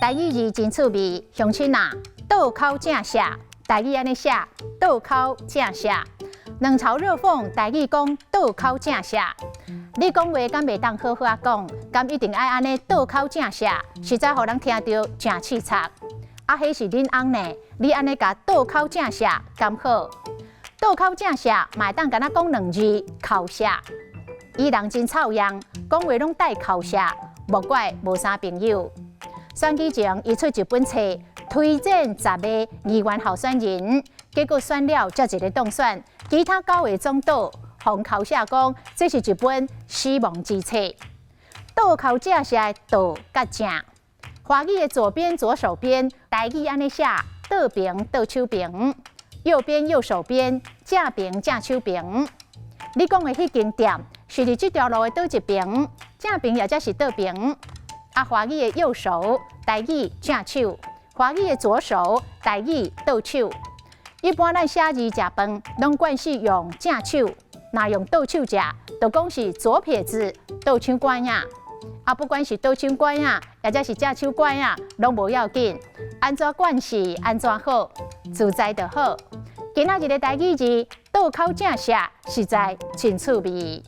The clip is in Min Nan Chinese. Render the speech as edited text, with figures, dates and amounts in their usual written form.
台語字真趣味，鄉親啊，倒口正寫，台語按呢寫，倒口正寫。冷嘲熱諷，台語講倒口正寫。你講話敢袂當好好仔講，敢一定愛按呢倒口正寫，實在予人聽著誠刺鑿。啊，彼是恁翁呢？你按呢共倒口正寫，敢好？倒口正寫，嘛會當敢若講兩字口舌。伊人真臭樣，講話攏帶口舌，莫怪無啥朋友。選舉前，伊出一本冊，推薦十个議員候選人，結果選了才一个當選，其他九个總倒，予口舌講這是一本死亡之冊。倒口正寫的倒佮正，華語的左邊左手邊，台語按呢寫，倒爿倒手爿，右邊右手邊，正爿正手爿。你講的彼間店是佇這條路的佗一爿，正爿抑者是倒爿？啊，華語的右手，台語正手；華語的左手，台語倒手。一般咱寫字食飯，攏慣勢用正手，若用倒手食，就講是左撇子倒手拐仔。啊，不管是倒手拐仔，抑者是正手拐仔，攏無要緊，按怎慣勢按怎好，自在就好。今仔日的台語字倒口正寫，實在真趣味。